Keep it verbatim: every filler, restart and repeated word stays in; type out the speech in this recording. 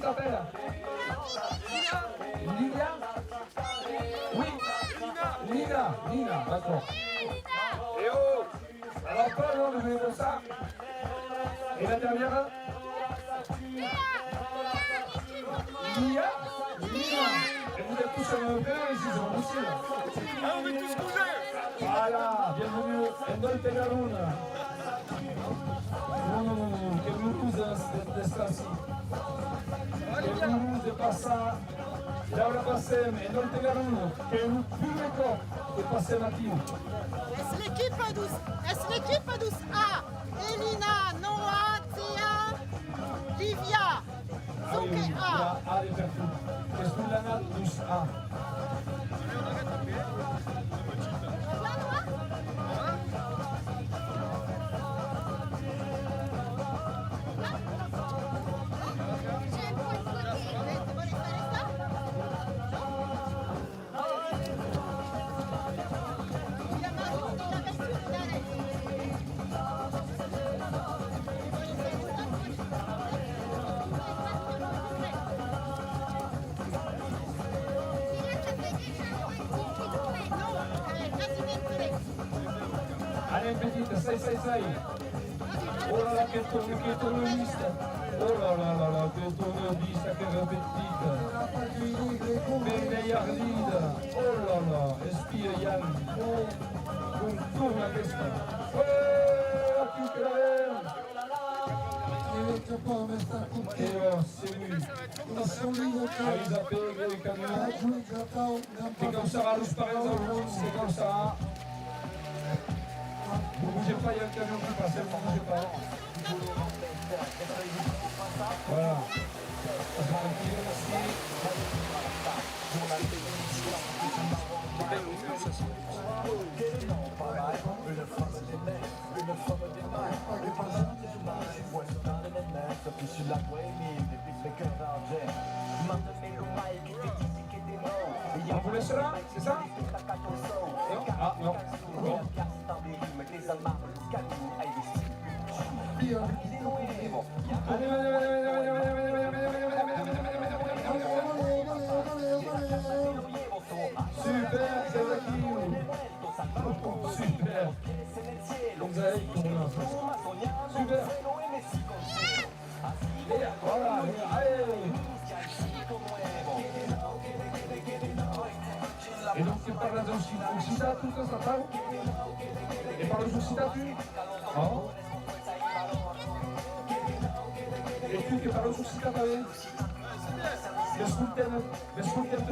t'appelles ? Lilia ? Oui. Nina, Nina, d'accord. Alors, Paul, on devait faire ça. Et la dernière ? Mia ? Mia. Et vous êtes tous en même temps, ici, c'est pas possible. Ah, on est tous bougés. Voilà, bienvenue en Doltegaron. Non, non, non, non, que nous, nous, euh, c'est, c'est ça, si. Que nous, nous, c'est pas ça. Laura Passem, e Doltegaron, que lo prumèr còp que passem aquiu. Es l'equipa dus, es l'equipa dus A. Elina, Noa, Tea, Livia. Sonque A. A de pertot. Es tot l'anat dus A. Allez, petite, essaye, essaye, essaye. Oh là là, que torna, que torna vista. Oh là là là là, que torna vista, que repetita. Ben ardida. Oh là là, espia Jan. Com torna aquesta. Eh, aquí que la vem. E capaz estar com que. E oh, segur. Avisa Pegre, camion. Que caussarà los parents au fons, que caussarà. Ne bougez pas, il y a le camion qui passe, ne bougez pas. Voilà. Tranquille, merci. On vous laisse là, c'est ça ? Non ? Ah, non. Bon. Allez, allez, allez, super, c'est Joachim. Super. Vous avez pour l'instant. Super. E voilà, e, allez. E donc, que parlas occitan, occitan, tu, quand ça parle ? E parlas occitan, tu ? Non ? E tu, que parlas occitan, tanben ? M'escoltem, m'escoltem.